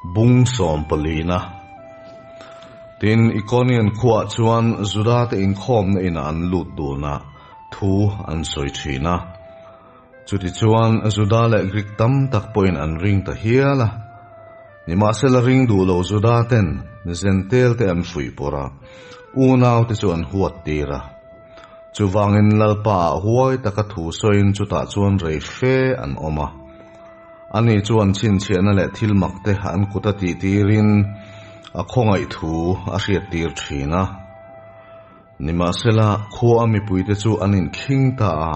Bung sawmpalina. Tin, Ikonian khuaah chuan Judate inkhawmna inah an lut dun a, thu an sawi thin a. Chutichuan, Juda leh Grik tam tak pawhin an ring ta hial a. Nimahsela ring duh lo Judaten Zentelte an fuihpawrh a, unaute chu an huat tir a. Chuvangin Lalpaah huai taka thu sawiin chutah chuan rei fe an awm a. Ani chuan chhinchhiahna leh thil makte an kut a tihtirin a khawngaih thu a hriattir thin a. Nimahsela, khua a mipuite chu an inkhing ta a,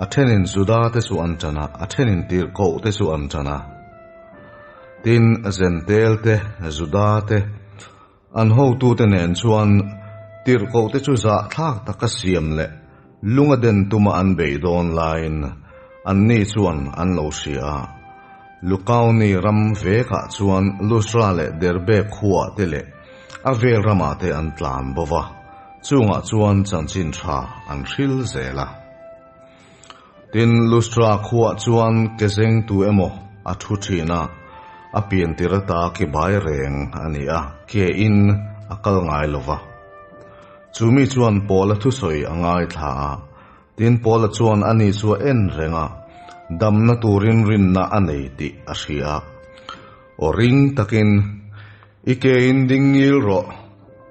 a thenin Judate chu an tan a, a thenin tirhkohte chu an tan a. Tin, Zentelte, Judate, an hotute nen chuan tirhkohte chu zahthlak taka siam leh lunga den tuma an bei dawn laiin anni chuan an lo hria a. Lukaoni ram vekah chuan Lustra leh Derbe khuaah te leh a vel ramah te an tlan bo va, chungah chuan chanchin tha an hril zel a. Tin, Lustra khuaah chuan ke zengtu emaw a thu thin a, a pian tir ata ke bai reng a ni a, ke in a kal ngai lo va. Chu mi chuan Paula thusawi a ngaithla a, tin Paula chuan ani chu a en reng a, damna turin rinna a nei tih a hria a. Aw ring takin, I ke in ding ngil rawh,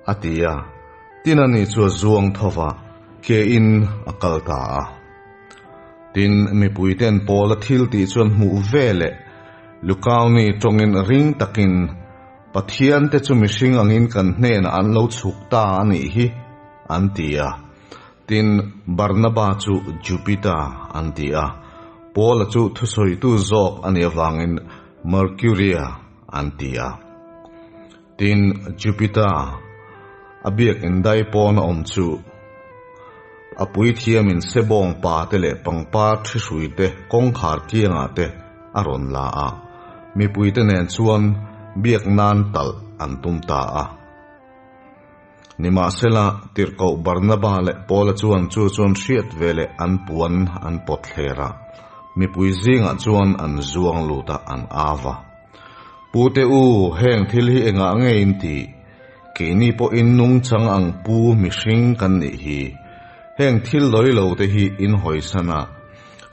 a ti a. Tin ani chu a zuang tho va, ke in a kal ta a. Tin, mipuiten Paula thil tih chuan hmuh ve leh Lukauni tawngin ring takin, Pathiante chu mihring angin kan hnenah an lo chhuk ta a nih hi, an ti a. Tin, Barnaba chu Jupiter an ti a, Paula chu thusawitu zawk a nih avangin Mercuria an ti a. Tin, Jupiter a biak indai pawn a awm chu a puithiamin sebawng pa te leh pangpar thi hrui te kawngkhar kiangah te a rawn la a, mipuite nen chuan biak nan talh an tum ta a. Nimahsela, tirhkoh Barnaba leh Paula chuan chu chuan hriat ve leh an puan an pawt thler a, mipui zingah chuan an zuang lut a, an av a. Pute u, heng thil hi engah nge in tih? Keini pawhin nungchang ang pu mihring kan nih hi. Heng thil lawi lo te hi in hawisan a,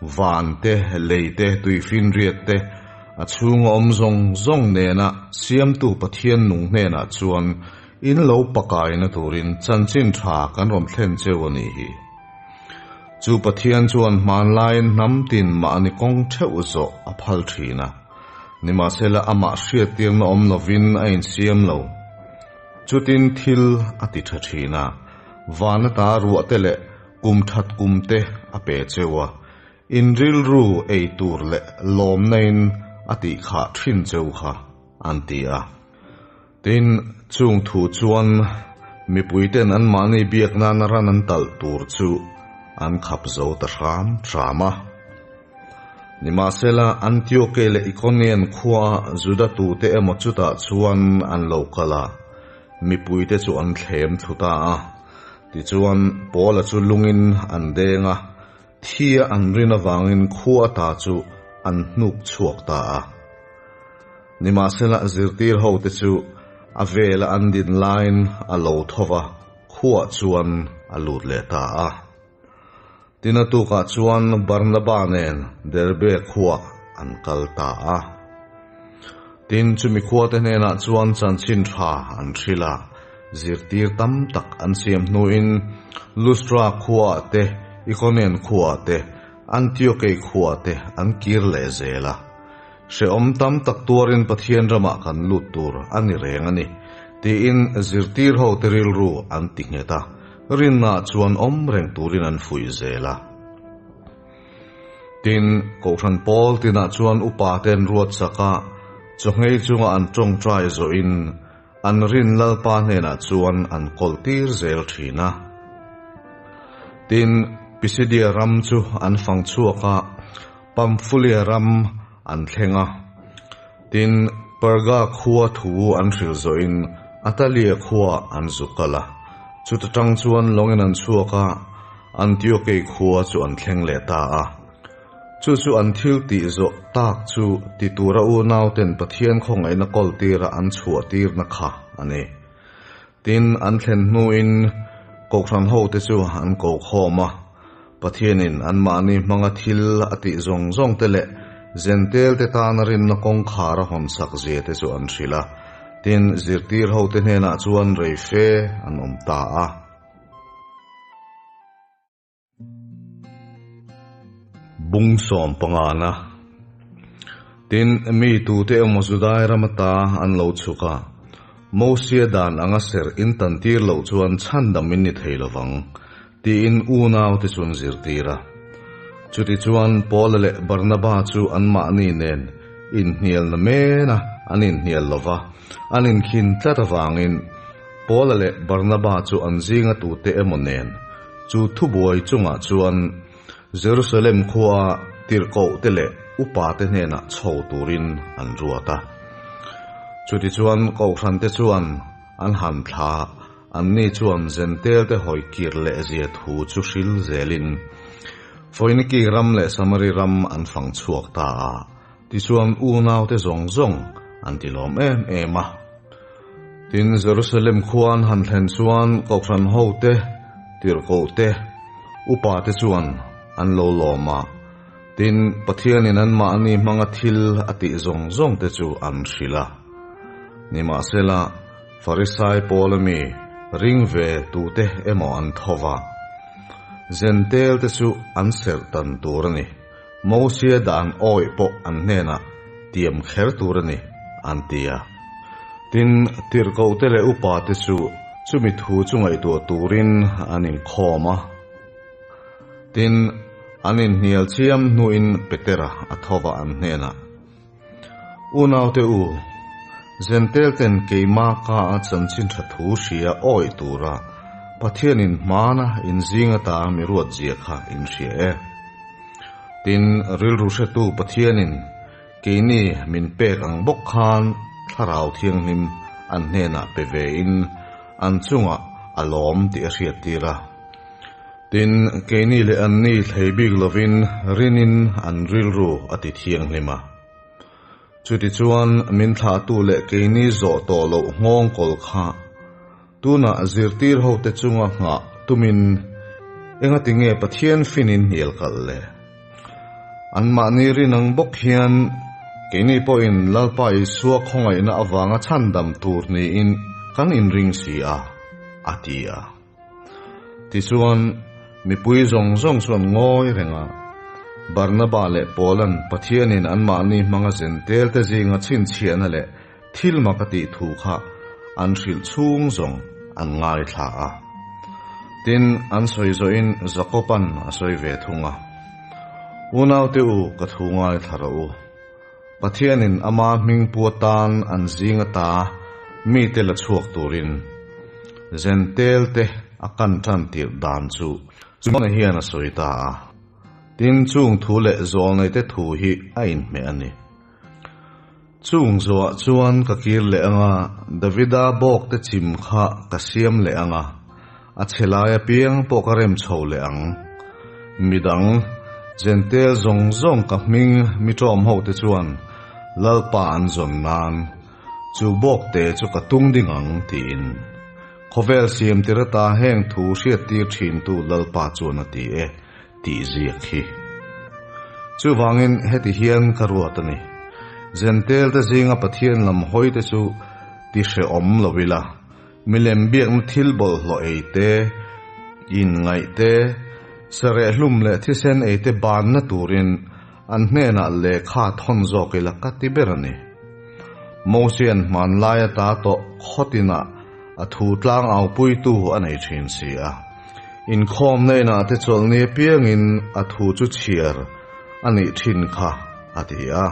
van te, lei te, tuifinriat te, a chhunga awm zawng zawng nena Siamtu Pathian nung hnenah chuan in lo pakaina turin chanchin tha kan rawn thlen cheu a nih hi. Chu Pathian chuan hmanlaiin hnam tin mahni kawng theuh zawh a phal thin a. Nimahsela amah hriattirna awm lovin a insiam lo. Chutin thil a ti tha thin a, van ata ruah te leh kum that kum te a pe cheu a, in rilru ei tur leh lawmna in a tih khah thin cheu kha, an ti a. Tin, chung thu chuan mipuiten anmahni biak nana ran an talh tur chu an khap zo ta hram hram a. Nimahsela, Antioke leh Ikonian khuaa Juda tute emaw chutah chuan an lo kal a, mipuite chu an thlem thlu ta a. Tichuan, Paula chu lungin an deng a, Thia an rin avangin khua ata chu an hnuk chhuak ta a. Nimahsela zirtir hote chu a vela an din laiin a lo tho va, khuaah chuan a lut leh ta a. Tin a tukah chuan Barnaba nen Derbe khuaah an kal ta a. Tin, chumi khuate hnenah chuan chanchin tha an hrilh a, zirtir tam tak an siam hnuin Lustra khuaah te, Ikonian khuaah te, Antiokei khuaah te an kir leh zel a. Hrehawm tam tak tuarin Pathian ramah kan lut tur a ni reng a ni, tiin zirtir hote rilru an ti nghet a, rinnaah chuan awm reng turin an fuih zel a. Tin, Kohhran pawl tinah chuan upa ten ruat sak a, chawhngei chunga an tawngtai zawhin an rin Lalpa hnenah chuan an kawl tir zel thin a. Tin, Pisidia ram chu an fang chhuak a, Pamphulia ram an thleng a. Tin, Perga khua thu an hril zawhin Atalia khua an zu kal a. Chuta tang chuan lawngin an chhuak a, Antiokei khua chu an thleng leh ta a. Chu chu an thil tih zawh tak chu ti tura unauten Pathian khawngaihna kawltira an chhuahtirna kha a ni. Tin, an thlen hnuin Kohhran hote chu an ko khawm a, Pathianin anmahni hmanga thil a tih zawng zawng te leh Zentelte tana rinna kawngkhar a hawn sak zia te chu an hrilh a. Tin, zirtir hote hnenah chuan reife an awm ta a. Bung sawm pangana Tin, mi tute emaw Judai ram ata an lo chhuk a, Mosia dan anga serh in tan tir loh chuan chhandam in ni thei lovang, tiin unaute chu an zirtir a. Chutichuan Paula leh Barnaba chu anmahni nen inhnialna mena an inhnial lova, an inkhin tlat avangin Paula leh Barnaba chu an zinga tute emaw nen chu thubuai chungah chuan Jerusalem khua tirhkohte leh upate hnenah chho turin an ruat a. Chutichuan Kohhrante chuan an han thla, anni chuan Zentelte hawi kir leh zia thu chu hril zelin Foiniki ram leh Samari ram an fang chhuak ta a. Tichuan unaute zawng zawng an ti lawm em em a. Tin, Jerusalem khua an han thlen chuan Kohhran hote, tirhkohte, upate chuan an lo lawm a. Tin, Pathianin anmahni hmanga thil a tih zawng zawngte chu an hrilh a. Nimahsela, Farisai pawla mi ring ve tute emaw an tho va, Zentelte chu an serh tan tur a ni. Mosia dan awih pawh an hnenah tiam kher tur a ni, an ti a. Tin, tirhkohte leh upate chu chumi thu chu ngaihtuah turin an inkhawm a. Tin, an inhnial chiam hnuin Petera a tho va an hnenah, Unaute u, Zentelten keimah ka a chanchin tha thu hria awih tura Pathianin hmana inzing ata mi ruat zia kha in hria e. Tin, rilru hretu Pathianin keini min pek ang bawk khan Thlarau Thianghlim an hnenah pe vein an chungah a lawm tih a hriattir a. Tin, keini leh anni thlei bik lovin rinin an rilru a ti thianghlim a. Chutichuan, min thlahtu leh keini zawh tawh loh nghawng kawl kha tunah zirtir hote chunga nghah tumin engati nge Pathian finin hnial kalh le? Anmahni rin ang bawk hian keini pawhin Lalpa Isua khawngaihna avanga chhandam tur niin kan inring si a, a ti a. Tichuan, mipui zawng zawng chuan ngawi reng a, Barnaba leh Paula'n Pathianin anmahni hmanga zentelte zinga chhinchhiahna leh thil mak a tih thu kha an hrilh chhung zawng an ngaithla a. Tin, an sawi zawhin Jakoba'n a sawi ve thung a, Unaute u, ka thu ngaithla rawh u. Pathianin ama hming pu atan an zing ata mite la chhuak turin Zentelte a kan tan tirh dan chu Simona hian a sawi ta a. Tin, chung thu leh zawlneite thu hi a inhmeh a ni. Chung zawhah chuan ka kir leh ang a, Davida bawkte chim kha ka siam leh ang a, A chhe lai apiang pawh ka rem chho leh ang. Midang, Zentel zawng zawng ka hming mi ṭawm ho te chuan Lalpa an zawn nan chu bawk te chu ka tung ding ang tiin khawvel siam tir ata heng thu hriattir ṭhintu Lalpa chuan a ti e tih ziak hi. Chuvangin heti hian ka ruat a ni. Zentel te zinga Pathian lam hawi te chu ti hrehawm lo ila. Milem biakna thil bawlhhlawh ei te, inngaih te, sareh hlum leh thisen ei te banna turin an hnenah lehkha thawn zawk ila ka ti ber a ni. Mosian hmanlai ata tawh khawtinah a thu tlang aupuitu a nei thin si a. Inkhawmna inah te chawlhni apiangin a thu chu chhiar a nih thin kha a ti a.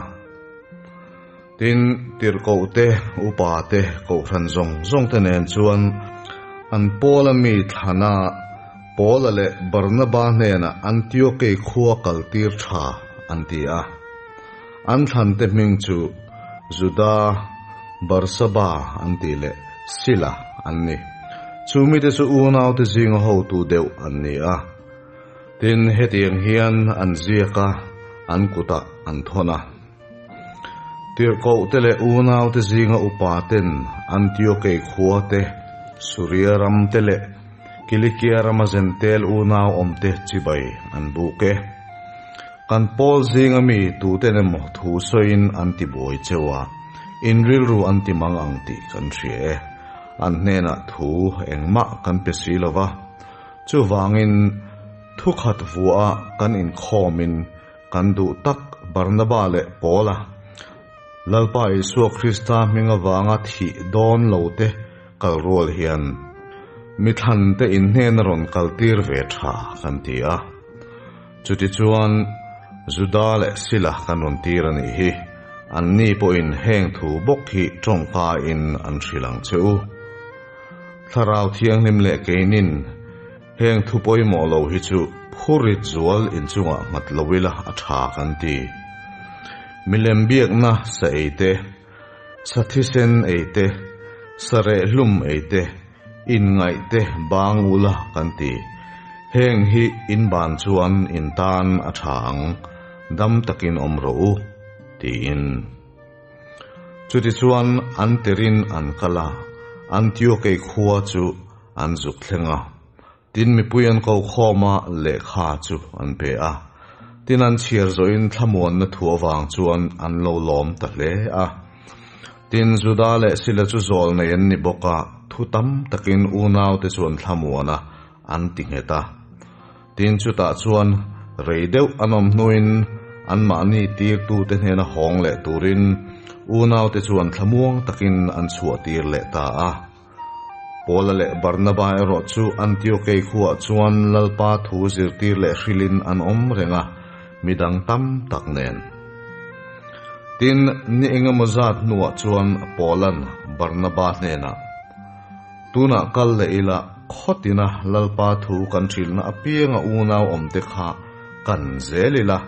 Tin, tirhkohte, upate, kohhran zawng zawngte nen chuan an Paula mi thlana Paula leh Barnaba hnenah Antiokei khua kaltir tha an ti a. An thlante hming chu Juda, Barsaba an tih leh Sila an ni. Chu mite chu unaute zinga hotu deuh an ni a. Tin, hetiang hian an ziak a. an kutah an thawn a. Tirhkohte leh unaute zinga upaten Antiokei khua te, Suria ram te leh Kilikia rama Zentel unau awmte chibai an buk e. Kan pawl zinga mi tuten emaw thu sawiin an ti buai cheu a, in rilru an ti mang ang tih kan hria e. An hnenah thu engmah kan pe si lo va, chuvangin thukhat vuah kan inkhawmin kan duh tak Barnaba leh Paula, Lalpa Isua Krista hming avanga thih dawn lo te kal rual hian mi thlan te inhnena rawn kaltir ve tha kan ti a. Chutichuan, Juda leh Sila kan rawn tir a nih hi, anni pawhin heng thu bawk hi tawngkain an hrilh ang che u. Thlarau Thianghlim leh keinin heng thu pawimawh lo hi chu phurit zual inchungah nghat lo ila a tha kan ti. Milem biakna sa ei te, sa thisen ei te, sa rehhlum ei te, inngaih te bang ula kan ti. Heng hi in ban chuan in tan a tha ang, dam takin awm rawh u, tiin. Chutichuan an tirin an kal a, Antiokei khua chu an zuk thleng a. Tin mipui an ko khawm a, lehkha chu an pe a. Tin an chhiar zawhin thlamuanna thu avang chuan an lo lawm ta hle a. Tin Juda leh Sila chu zawl nei an ni bawk a, thu tam takin unaute chu an thlamuan a, an ti nghet a. Tin chutah chuan rei deuh an awm hnuin anmahni tirtute hnena hawng leh turin unaute chuan thlamuang takin an chhuahtir leh ta a. Paula leh Barnaba erawh chu Antiokei khuaah chuan Lalpa thu zirtir leh hrilhin an awm reng a, midang tam tak nen. Tin, ni engemaw zat hnuah chuan Paula'n Barnaba hnenah, Tunah kal leh ila, khawtina Lalpa thu kan hrilhna apianga unau awmte kha kan zel ila,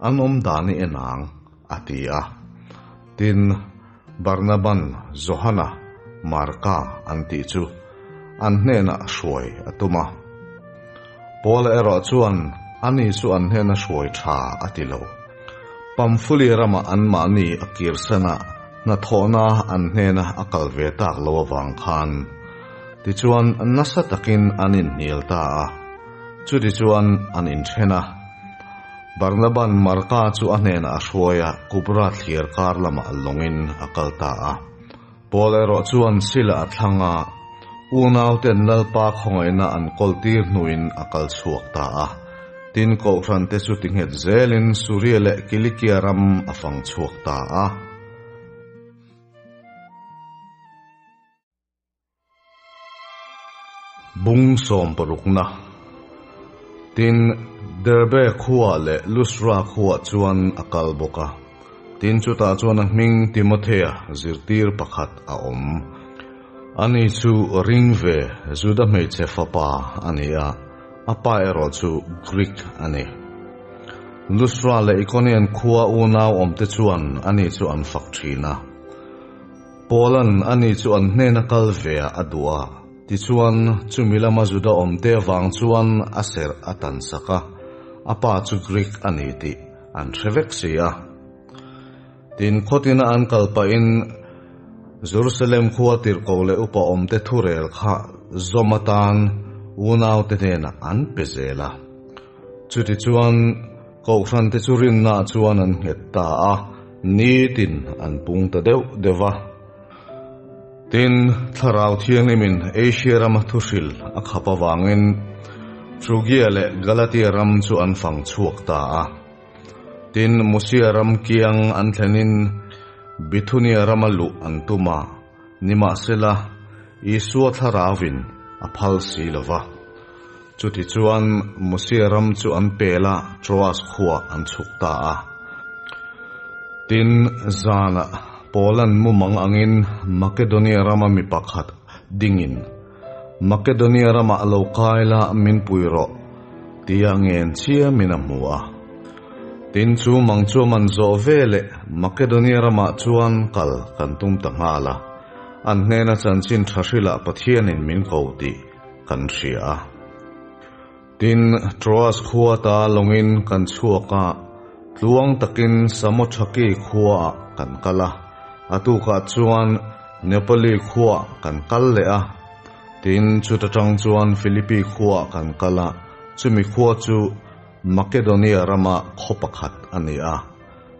an awm dan i en ang, a ti a. Tin, Barnaban, Johana, Marka an tih chu an hnenah hruai a tum a. Paula erawh chuan ani chu an hnena hruai tha a ti lo. Pamfulia ramah anmahni a kirsan a, hnathawhna an hnena a kal ve tak lo avang khan tichuan nasa takin an inhnial ta a, chutichuan an inthen a. Barnaban Marka chu a hnenah a hruai a, Kubra thliar kar lamah lawngin a kal ta a. Paul erawh chuan Sila a thlang a, unauten Lalpa khawngaihna an kawltir hnuin a kal chhuak ta a. Tin, Kohhrante chu ti nghet zelin Suria leh Kilikia ram a fang chhuak ta a. Bung sawmparukna. Tin, Derbe khuaah leh Lustra khuaah chuan a kal bawk a. Tin, chutah chuan a hming Timothea zirtir pakhat a awm. Ani chu ring ve Juda hmeichhe fapa a ni a, a pa erawh chu Greek a ni. Lustra leh Ikonian khua unau awmte chuan ani chu an fak thin a. Paula'n ani chu an hnena kal ve a duh a, tichuan chumi lama Juda awmte avang chuan a serh a tan sak a, a pa chu Greek a ni tih an hre vek si a. Tin, khawtina an kal pahin Jerusalem khua tirhkoh leh upa awmte thurel kha zawm atan unaute hnenah an pe zel a. Chutichuan, Kohhrante chu rinnaah chuan an nghet ta a, nitin an pung ta deuh deuh va. Tin, Thlarau Thianghlimin Asia rama thuhril a khap avangin Phrygia leh Galatia ram chu an fang chhuak ta a. Tin, Musia ram kiang an thlenin Bithunia rama luh an tum a, nimahsela, Isua Thlarauvin a phal si lo va. Chutichuan Musia ram chu an pel a, Troas khuah an chhuk ta a. Tin, zanah Paula'n mumang angin Makedonia rama mi pakhat dingin, Makedonia ramah lo kai la min pui rawh, tia ngen chiamin a hmu a. Tin, chu mang chu a man zawh veleh Makedonia ramah chuan kal kan tum ta nghal a, an hnena chanchin tha hrilah Pathianin min ko tih kan hria a. Tin, Troas khua ta lawngin kan chhuak a, Tluang takin Samothaki khuaah kan kal a, a tukah chuan Neapoli khuaah kan kal leh a. Tin, chuta tang chuan Philippi khuaah kan kal a, chumi khua chu Makedonia rama khaw pakhat a ni a.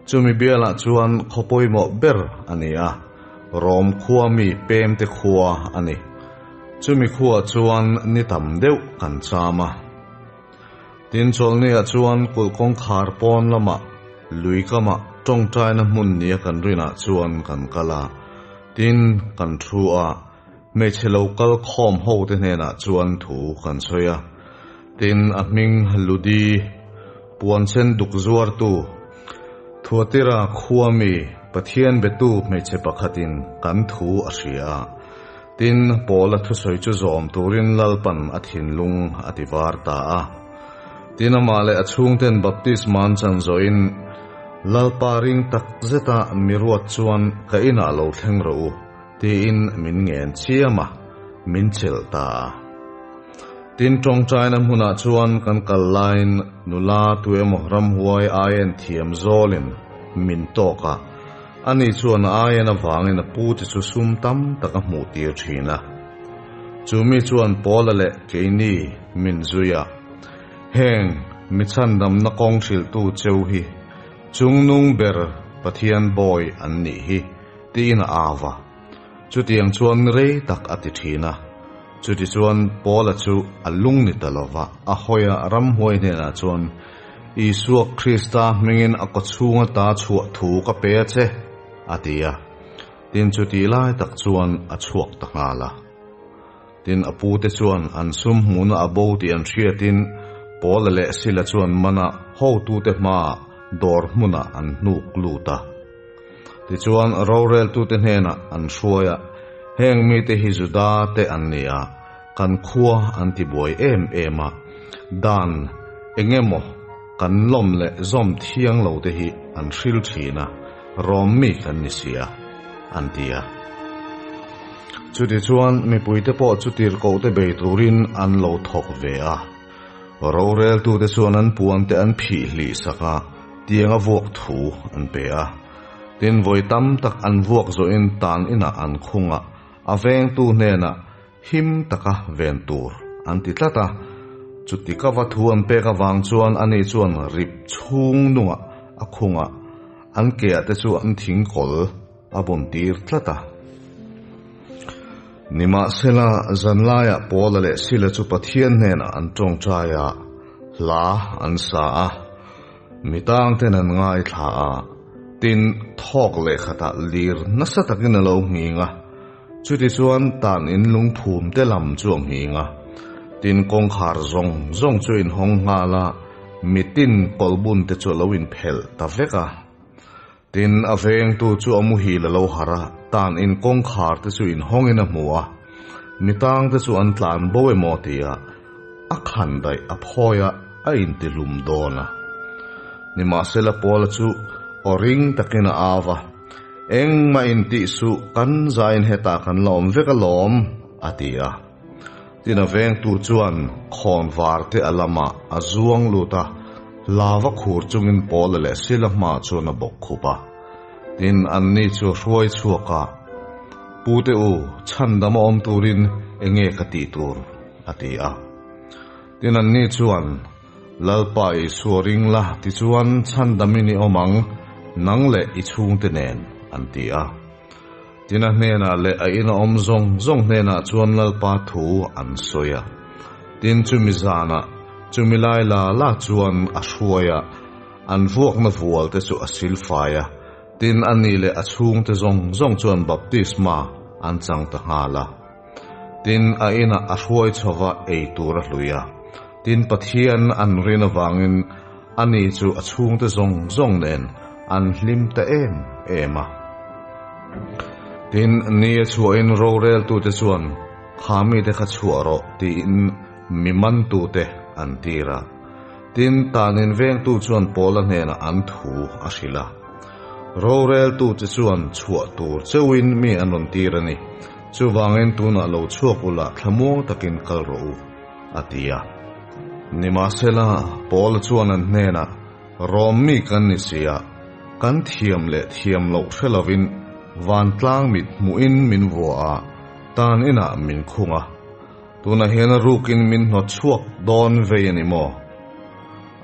Chumi bialah chuan khaw pawimawh ber a ni a, Rom khua mi pemte khua a ni. Chumi khuaah chuan ni tam deuh kan cham a. Tin, chawlhniah chuan kulh kawngkhar pawn lamah lui kamah tawngtaina hmun nia kan rinah chuan kan kal a. Tin, kan thu a, hmeichhe lo kal khawm hote hnenah chuan thu kan sawi a. Tin, a hming Ludi, puansen duk zuartu, Thuatira khua mi Pathian betu hmeichhe pakhatin kan thu a hria a. Tin, Paula thusawi chu zawm turin Lalpan a thinlung a ti var ta a. Tin, amah leh a chhungten baptisma an chan zawhin, Lalpa ring tak zeta mi ruat chuan ka inah lo thleng rawh u, tiin min ngen chiam a, min chelh ta a. Tin, tawngtaina hmunah chuan kan kal laiin nula tuemaw ramhuai aien thiam zawlin min tawk a, Ani chuan a aian avangin a pute chu sum tam tak a hmuh tir thin a. Chu mi chuan Paula leh keini min zui a, Heng mi chhandamna kawng hrilhtu cheu hi chungnung ber Pathian bawi an nih hi, tiin a au a. Chutiang chuan rei tak a ti thin a. Chutichuan Paula chu a lung ni ta lova, a hawi a, ramhuai hnenah chuan, Isua Krista hmingin a kawchhunga ta chhuah thu ka pe a che, a ti a. Tin, chutih lai tak chuan a chhuak ta nghal a. Tin, a pute chuan an sum hmuhna a bo tih an hriatin Paula leh Sila chuan mana hotute hmaah dawr hmunah an hnuk lut a. Tichuan, roreltute hnenah an hruai a, Heng mite hi Juda te an ni a, kan khua an ti buai em em a, dan eng emaw kan lawm leh zawm thiang lo te hi an hril thin a, rawm mi kan ni si a, an ti a. Chutichuan, mipuite pawh chu tirhkohte bei turin an lo thawk ve a. Roreltute chuan an puante an phih hlih sak a, tianga vuak thu an pe a. Tin, vawi tam tak an vuak zawhin tan inah an khung a, a vengtu hnenah him taka ven tur an ti tlat a. Chuti ka va thu an pek avang chuan ani chuan rip chhung nungah a khung a, an keah te chu an thingkawl a bun tir tlat a. Nimahsela, zanlaiah Paula leh Sila chu Pathian hnenah an tawngtai a, hla an sa a, mi tangten an ngaithla a, tin, thawk leh khatah lir nasa takin a lo nghing a, chutichuan tan in lungphum te lam chu a nghing a, tin, kawngkhar zawng zawng chu a inhawng nghal a, mitin kawlhbun te chu a lo inphelh ta vek a. Tin, a vengtu chu a muhil a lo harh a, tan in kawngkhar te chu inhawngin a hmu a, mi tang te chu an tlan bo emaw tia a khan daih a phawi a, a intihlum dawn a. Nimahsela Paula chu aw ring takin a au a, Engmah intih suh, kan zain hetah kan la awm vek alawm, a ti a. Tin a vengtu chuan khawn var te a lamah a zuang lut a, lava khur chungin Paula leh Sila hmaah chuan a bawk khup a. Tin, anni chu a hruai chhuak a, Pute u, chhandam a awm turin enge ka tih tur? a ti a. Tin, anni chuan, Lalpa Isua ring la, tichuan chhandamin i awm ang, nang leh i chhungte nen, an ti a. Tina hnenah leh a ina awm zawng zawng hnenah chuan Lalpa thu an sawi a. Tin, chumi zanah, chumi lai la la chuan a hruai a, an vuakna vual te chu a silfai a. Tin, a ni leh a chhungte zawng zawng chuan baptisma an chang ta nghal a. Tin, a inah a hruai chhova ei tur a hlui a. Tin, Pathian an rin avangin ani chu a chhungte zawng zawng nen an hlim ta em em a. Tin, ni a chhuahin roreltute chuan, Kha mite kha chhuah rawh, tiin mi mantute an tir a. Tin, tanin vengtu chuan Paula hnenah an thu a hrilh a. Roreltute chuan chhuah tur cheuhin mi an rawn tir a ni. Chuvangin tunah lo chhuak ula thlamuang takin kal rawh u, a ti a. Nimahsela, Paula chuan an hnenah, Rom mi kan ni si a, kan thiam leh thiam loh hre lovin vantlang mit hmuhin min vua a, tan inah min khung a. Tunah hian a rukin min hnawt chhuak dawn vei a ni maw?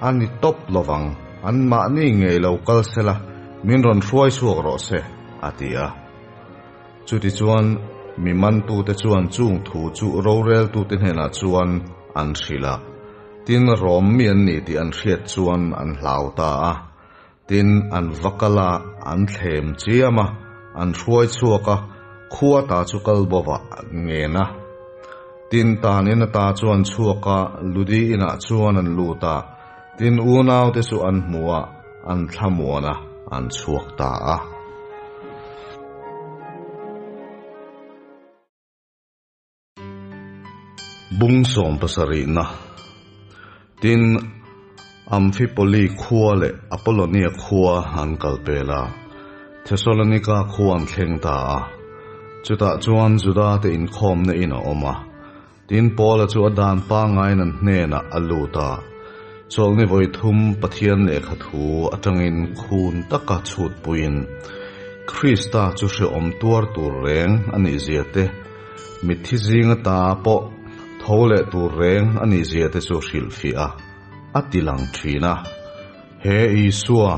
A ni tawp lovang, anmahni ngei lo kal sela min rawn hruai chhuak rawh se, a ti a. Chutichuan, mi mantute chuan chung thu chu roreltute hnenah chuan an hrilh a. Tin, Rom mi an ni tih an hriat chuan an hlau ta a. Tin, an va kal a, an thlem chiam a, an hruai chhuak a, khua ta chu kal bovah an ngen a. Tin, tan in ata chu an chhuak a, Ludi inah chuan an lut a, tin, unaute chu an hmu a, an thlamuan a, an chhuak ta a. Bung 70na Tin, Amfipoli khua leh Apollonia khua an kal pel a, Thesalonika khua an thleng ta a. Chutah chuan Juda te inkhawmna in a awm a. Tin, Paula chu a dan pangaiin an hnenah a lut a. Chawlhni vawi thum Pathian lehkha thu atangin khun taka chhutpuiin Krista chu hrehawm tuar tur reng a nih zia te, Mitthi zinga ta pawh tho leh tur reng a nih zia te chu hrilhfiah a, a ti lang thin a. He Isua,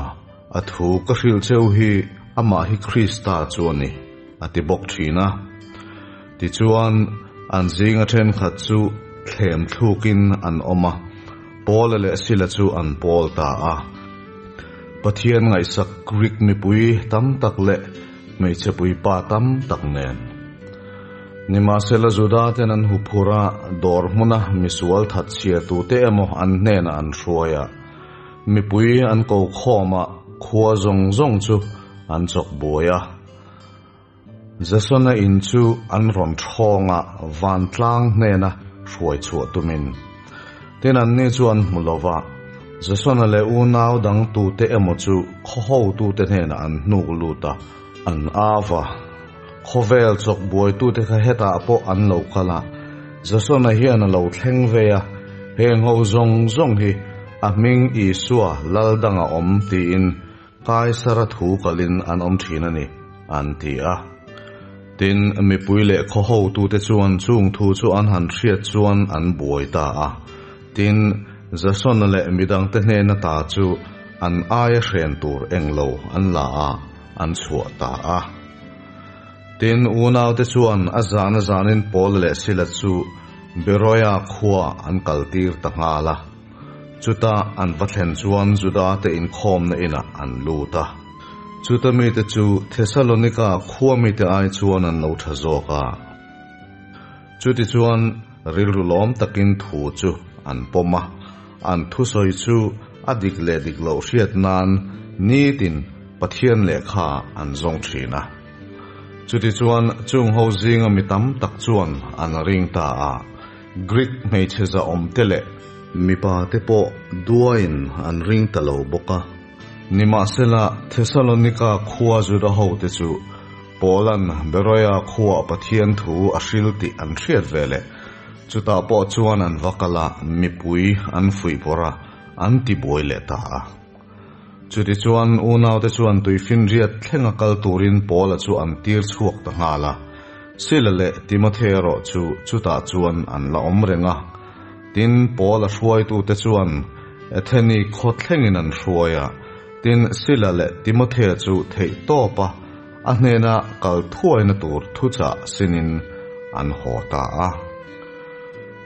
a thu ka hrilh cheu hi amah hi Krista chu a ni, a ti bawk thin a. Tichuan, an zinga thenkhat chu thlem thlukin an awm a, Paula leh Sila chu an pawl ta a. Pathian ngaihsak Greek mipui tam tak leh hmeichhe puipa tam tak nen. Nimahsela Juda ten an huphur a, dawr hmuna misual that chhia tute emaw an hnenah an hruai a, mipui an ko khawm a, khua zawng zawng chu an chawk buai a. Jasona in chu an rawn thawng a, vantlang hnena hruai chhuah tumin. Tin anni chu an hmu lo va, Jasona leh unau dang tute emaw chu khaw hotute hnenah an hnuk lut a, an au a. Khawvel chawk buaitute kha hetah pawh an lo kal a, Jasona hian a lo thleng ve a, heng ho zawng zawng hi a hming Isua lal danga awm tiin Kaisara thu kalin an awm thin a ni, an ti a. Tin, mipui leh khaw hotute chuan chung thu chu an han hriat chuan an buai ta a. Tin, Jasona leh midangte hnena ta chu an aia hren tur englo an la a, an chhuah ta a. Tin, unaute chuan a zan a zanin Paula leh Sila chu Beroia khua an kaltir ta nghal a. Chuta an va thlen chuan Juda te inkhawmna inah an lut a. Chuta mite chu Thesalonika khua mite ai chuan an lo tha zawk a. Chutichuan rilru lawm takin thu chu an pawm a, an thusawi chu a dik leh dik loh hriat nan nitin Pathian lehkha an zawng thin a. Chutichuan chung ho zinga mi tam tak chuan an ring ta a. Greek hmeichhe zahawm te leh mipa te pawh duaiin an ring ta lo bawk a. Nimahsela, Thesalonika khua Juda hote chu Paula'n Beroia khuaah Pathian thu a hril tih an hriat ve leh, chutah pawh chuan an va kal a, mipui an fuihpawrh a, an tibuai leh ta a. Chutichuan, unaute chuan tuifinriat thlenga kal turin Paula chu an tir chhuak ta nghal a. Sila leh Timothy erawh chu chutah chuan an la awm reng a. Tin, Paula hruaitute chuan Atheni khaw thlengin an hruai a. Tin, Sila leh Timothea chu theihtawpa a hnena kal thuaina tur thuchah sinin an haw ta a.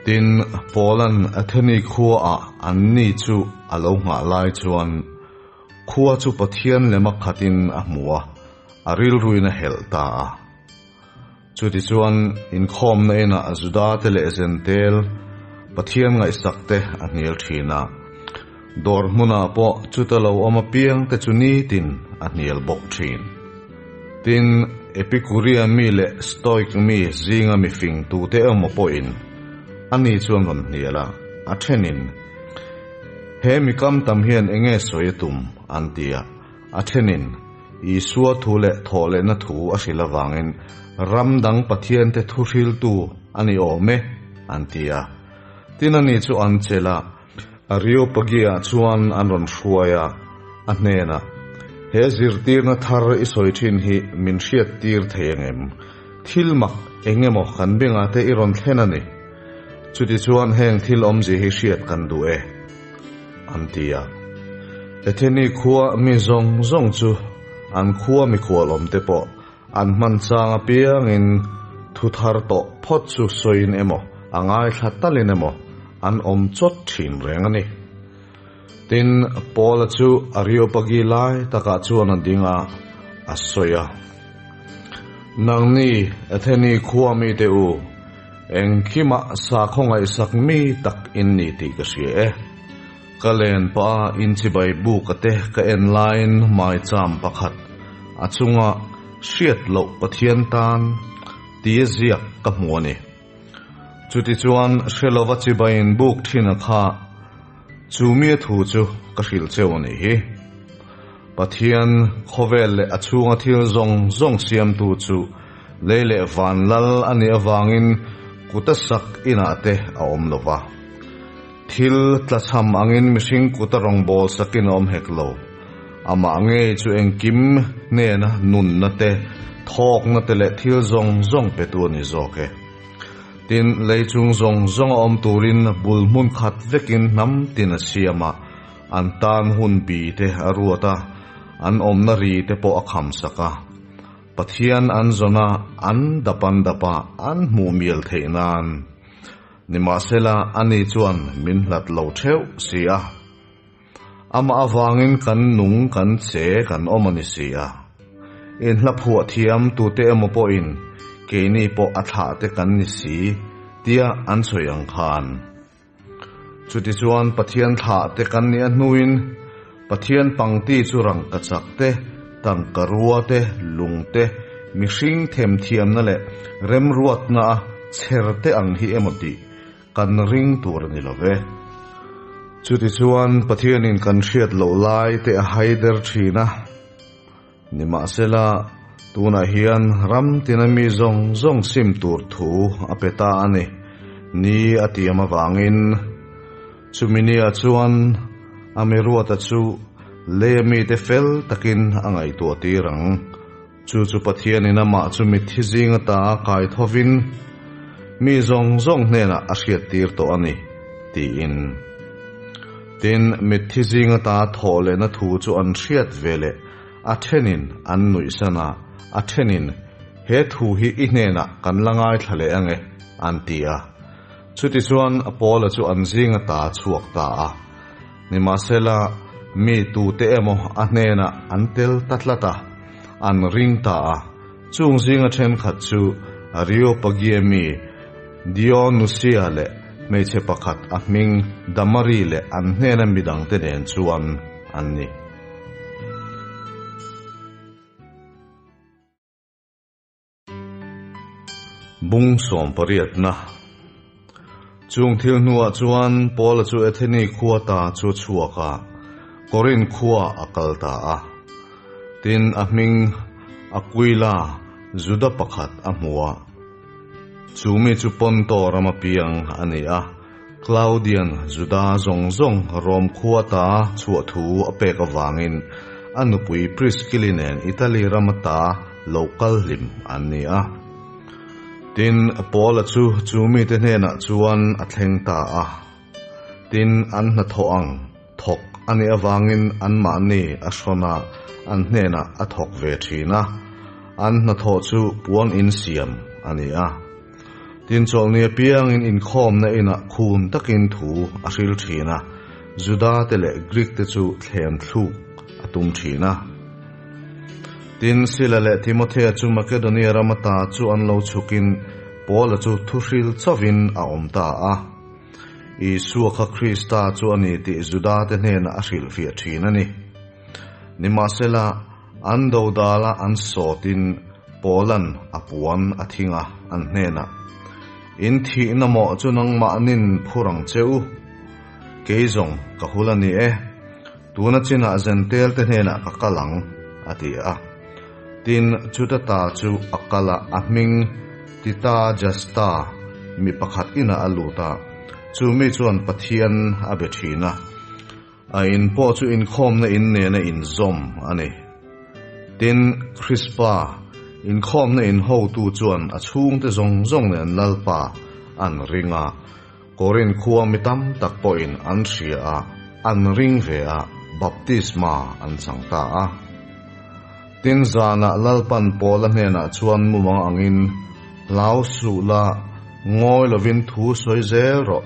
Tin, Paula'n Atheni khuaah anni chu a lo nghah lai chuan khua chu Pathian lema khatin a hmu a, a rilruin a helh ta a. Chutichuan, inkhawmna inah Judate leh Zentel Pathian ngaihsakte a hnial thin a, dawr hmunah pawh chuta lo awm apiangte chu nitin a hnial bawk thin. Tin, Epikuria mi leh Stoik mi zinga mifing tute emaw pawhin ani chuan rawn hnial a, a thenin, He mi kam tam hian eng nge sawi a tum? an ti a. A thenin, Isua thu leh thawh lehna thu a hrilh avangin ram dang Pathiante thu hriltu a ni awm e, an ti a. Tin, ani chu an chelh a. Areopagi-ah chuan an rawn hruai a, a hnenah, He zirtirna thar i sawi thin hi min hriattir thei ang em? Thil mak eng emaw kan bengah te i rawn thlen a ni. Chutichuan heng thil awmzia hi hriat kan duh e, an ti a. Atheni khua mi zawng zawng chu an khua mikhual awmte pawh an hman chang apiangin thu thar tawh phawt chu sawiin emaw a ngaithla talin emaw an awm chawt thin reng a ni. Tin, Paula chu Areopagi lai takah chuan a ding a, a sawi a, Nangni Atheni khua mite u, engkimah sakhaw ngaihsak mi tak in ni tih ka hria e. Ka len pah a inchibai buka te ka en laiin maicham pakhat a chunga hriat loh Pathian tan tia ziak ka hmu a ni. Chutichuan hre lova chibaiin buk thin a kha chu mi a thu chu ka hrilh cheu a nih hi. Pathian khawvel leh a chhunga thil zawng zawng siamtu chu lei leh van lal a nih avangin kuta sak inah te a awm lo va. Thil tlachham angin mihring kuta rawngbâwl sakin a awm hek lo. Amah ngei chu engkim hnêna nunna te, thâwkna te leh thil zawng zawng petu a ni zâwk e. Tin, lei chung zawng zawng a awm tûrin bul hmun khat vekin hnam tin a siam a, an tân hun bî te a ruat a, an awmna rî te pawh a kham sak a. Pathian an zawn a, an dap an dap a, an hmuh mial theih nân. Nimahsela, ani chuan min hlat lo theuh si a. Amah avangin kan nung, kan che, kan awm a ni si a. Inhla phuah thiam tute emaw pawhin keini pawh a thlah te kan ni si tia an sawi ang khan. Chutichuan Pathian thlah te kan nih a hnuin Pathian pangti chu rangkachak te, tangkarua te, lung te, mihring themthiamna leh remruatna a chher te ang hi emaw tih kan ring tur a ni lo ve. Chutichuan Pathianin kan hriat loh lai te a haider thin a. Nimahsela, tunah hian ram tina mi zawng zawng sim tur thu a pe ta a ni, ni a tiam avangin. Chumi nia chuan a mi ruata chu leia mite fel takin a ngaihtuah tir ang. Chu chu Pathianin amah chu mitthi zing ata a kai thovin mi zawng zawng hnenah a hriattir tawh a ni, tiin. Tin, mitthi zing ata thawh lehna thu chu an hriat ve leh a thenin an nuihsan a, a thenin, He thu hi i hnenah kan la ngaithla leh ange, an ti a. Chutichuan Paula chu an zing ata a chhuak ta a. Nimahsela, mi tute emaw a hnenah an tel ta tlat a, an ring ta a. Chung zinga thenkhat chu Areopagia mi Dionusia leh hmeichhe pakhat a hming Damari leh an hnena midangte nen chuan an ni. Bung sawmpariatna Chung thil hnuah chuan Paula chu Atheni khua ta chu a chhuak a, Korinth khua a kal ta a. Tin, a hming Aquila, Juda pakhat a hmu a. Chu mi chu Ponto rama piang a ni a, Claudian Juda zawng zawng Rom khua ta chhuah thu a pek avangin a nupui Priskili nen Italy rama ta lo kal hlim an ni a. Tin, Paula chu chu mite hnenah chuan a thleng ta a. Tin, an hnathawh ang thawk a nih avangin anmahni a hrawn a, an hnenah a thawk ve thin a. An hnathawh chu puan in siam a ni a. Tin, chawlhni apiangin inkhawmna inah khum takin thu a hril thin a, Juda te leh Greek te chu thlem thluk a tum thin a. Tin, Sila leh Timothea chu Makedonia ram ata chu an lo chhukin Paula chu thuhril chauhin a awm ta a. Isua kha Krista chu a ni tih Juda-te hnenah a hrilhfiah thin a ni. Nimahsela, an dodala an sawtin Paula'n a puan a thing a, an hnenah, In thihna mawh chu nangmahnin phur ang che u. Kei zawng ka hul a ni e. Tuna chinah Zentel te hnenah ka kal ang, a ti a. Tin, chuta ta chu a kal a, a hming Tita Justa mi pakhat inah a lut a. Chu mi chuan Pathian a be thin a, a in pawh chu inkhawmna in nena inzawm a ni. Tin, Krispa, inkhawmna in hotu chuan a chhungte zawng zawng nen Lalpa an ring a, Korinth khua mi tam tak pawhin an hria a, an ring ve a, baptisma an chang ta a. Tin, zanah Lalpan Paula hnenah chuan mumang angin, Hlau suh la, ngawi lovin thu sawi zel rawh,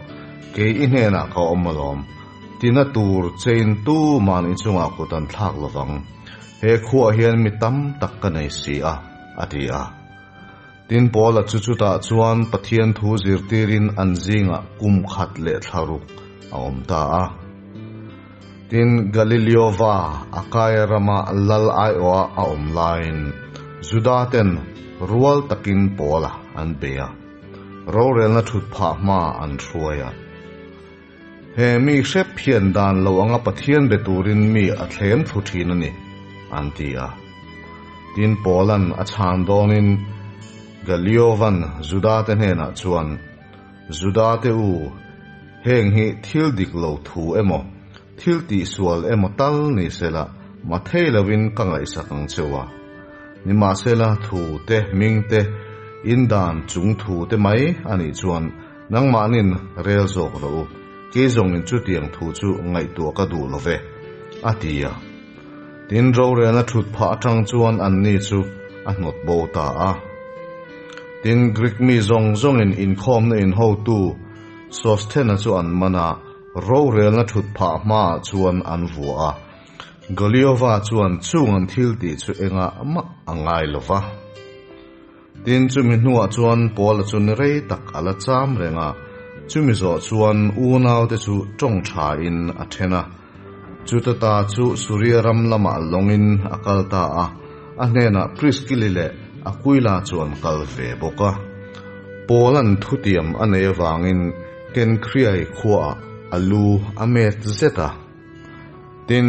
kei i hnenah ka awm alawm. Tina tur chein tuman i chungah kut an thlak lovang. He khuaah hian mi tam tak ka nei si a, a ti a. Tin, Paula chu chutah chuan Pathian thu zirtirin an zingah kum khat leh thla ruk a awm ta a. Tin, Galileova Akaia rama lal aiawha a awm laiin Judaten rual takin Paula an bei a, rorelna thut phah hma an hruai a. He mi hrep hian dan lo anga Pathian be turin mi a thlem thlu thin a ni, an ti a. Tin, Paula'n a chhan dawnin Galiova'n Judate hnenah chuan, Judate u, heng hi thil dik lo thu emaw, thil tihsual emaw tal ni sela mathei lovin ka ngaihsak ang cheu a. Nimahsela thu te, hming te, in dan chung thu te mai a nih chuan Nangmahnin rel zawk rawh u, kei zawngin chutiang thu chu ngaihtuah ka duh lo ve, a ti a. Tin, rorelna thut phah atang chuan anni chu a hnawt bo ta a. Tin, Grik mi zawng zawngin inkhawmna inhotu Sosthena chu an man a, rorelna thut phah hmaah chuan an vua a. Galiova chuan chung an thiltih chu engah mah a ngai lo va. Tin, chumi hnuah chuan Paula chu ni rei tak a la cham reng a, chumi zawh chuan unaute chu tawng thain a then a. Chuta ta chu Suria ram lamah lawngin a kal ta a, a hnenah Priskili leh Aquila chu an kal ve bawk a. Paula'n thutiam a nei avangin Kenkhriai khuaah a lu a met zet a. Tin,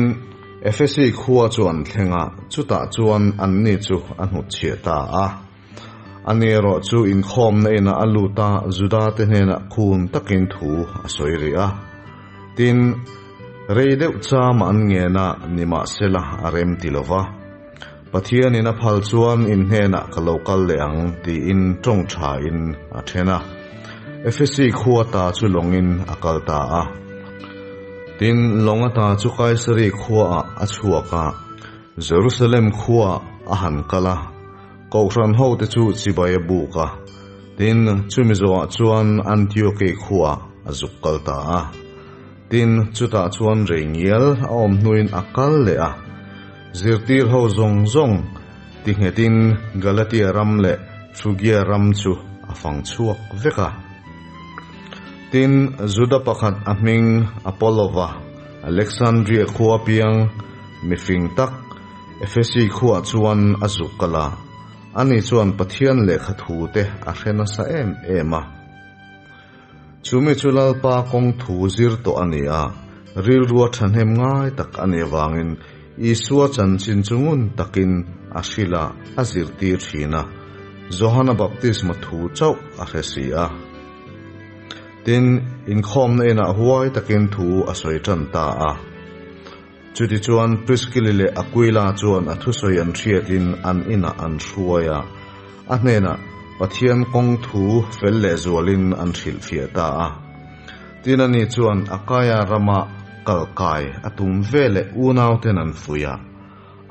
Efesi khua chu an thleng a, chutah chuan anni chu a hnutchhiah ta a. Ani erawh chu inkhawmna inah a lut a, Judate hnenah khun takin thu a sawi rih a. Tin, rei deuh chama an ngen a, nimahsela a rem ti lo va. Pathianin a phal chuan in hnenah ka lo kal leh ang tiin tawng thain a then a. Efesi khua ta chu lawngin a kal ta a. Tin, lawng ata chu Kaisari khuaah a chhuak a, Jerusalem khuaah a han kal a, Kohhran hote chu chibai a buk a. Tin, chumi zawhah chuan Antiokei khuaah a zuk kal ta a. Tin, chutah chuan rei ngial a awm hnuin a kal leh a. Zirtir ho zawng zawng ti nghetin Galatia ram leh Phrygia ram chu a fang chhuak vek a. Tin, Juda pakhat a hming Apollova, Alexandria khua piang mifing tak Efesi khuah chuan a zuk kal a, ani chuan Pathian lehkha thu te a hre nasa em em a. Chumi chu Lalpa kawng thu zir tawh a ni a, rilrua thahnem ngai tak a nih avangin Isua chanchin chu ngun takin a hrilh a, a zirtir thin a, Johana baptisma thu chauh a hre si a. Tin, inkhawmna inah huai takin thu a sawi tan ta a. Chutichuan Priskili leh Aquila chuan a thusawi an hriatin an inah an hruai a, a hnenah Pathian kawng thu fel lehzualin an hrilhfiah ta a. Tin ani chuan Akaia rama kal kai a tum veleh unauten an fuih a,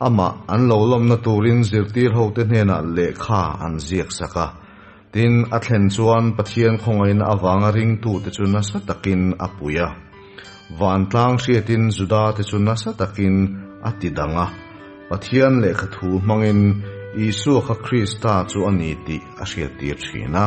amah an lo lawmna turin zirtir hote hnenah lehkha an ziak sak a. Tin, a thlen chuan Pathian khawngaihna avanga ringtute chu nasa takin a pui a. Vantlang hriatin Judate chu nasa takin a ti dang a, Pathian lehkha thu hmangin Isua kha Krista chu a ni tih a hriattir thin a.